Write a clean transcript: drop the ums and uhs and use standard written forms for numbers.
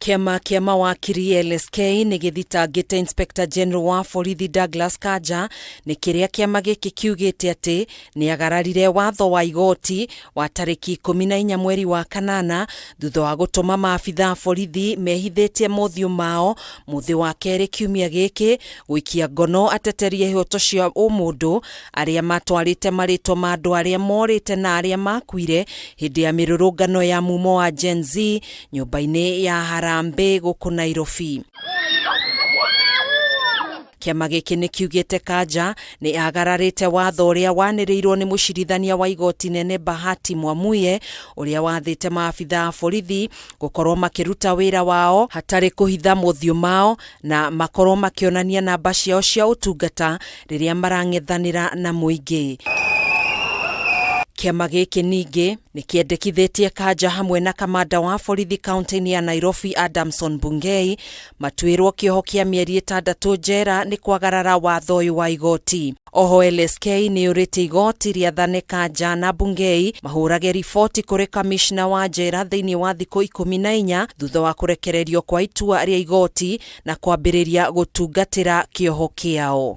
Kĩama kĩa mawakiri LSK nĩ gĩthitangĩte Inspector General wa borithi Douglas Kanja nĩ kĩrĩa kĩama gĩkĩ kiugĩte atĩ nĩ agararire watho wa igoti wa tarĩki 14 mweri wa kanana thutha wa gũtũma maabitha a borithi mehithĩtie mothiũ mao mũthĩ wa kerĩ kiumia gĩkĩ gũikia ngono ateteri a ihoto cia ũmũndũ arĩa matwarĩte marĩtwa ma andũ arĩa morĩte na arĩa makuire hĩndĩ ya mĩrũrũngano ya mumo wa Gen Z nyũmba-inĩ ya Harambee gũkũ Nairobi. Kĩama gĩkĩ nĩ kiugĩte Kanja nĩ agararĩte watho ũrĩa wanĩrĩirwo nĩ mũcirithania wa igoti nene Bahati Mwamuye ũrĩa wathĩte maabitha a borithi gũkorwo makĩruta wĩra wao hatarĩ kũhitha mothiũ mao na makorwo makĩonania namba ciao cia ũtungata rĩrĩa marang'ethanĩra na mũingĩ. Kĩama gĩkĩ ningĩ nĩ kĩendekithĩtie Kanja hamwe na kamanda wa borithi kaunti-inĩ ya Nairobi Adamson Bungei matuĩrwo kĩoho kĩa mĩeri 6 njera nĩ kwagarara watho ũyũ wa igoti. Oho LSK nĩ yũrĩtie igoti rĩathane Kanja na Bungei mahũrage riboti kũrĩ kamishna wa njera thĩinĩ wa thikũ 14 thutha wa kũrekererio kwa itua rĩa igoti na kwambĩrĩria gũtungatĩra kĩoho kĩao.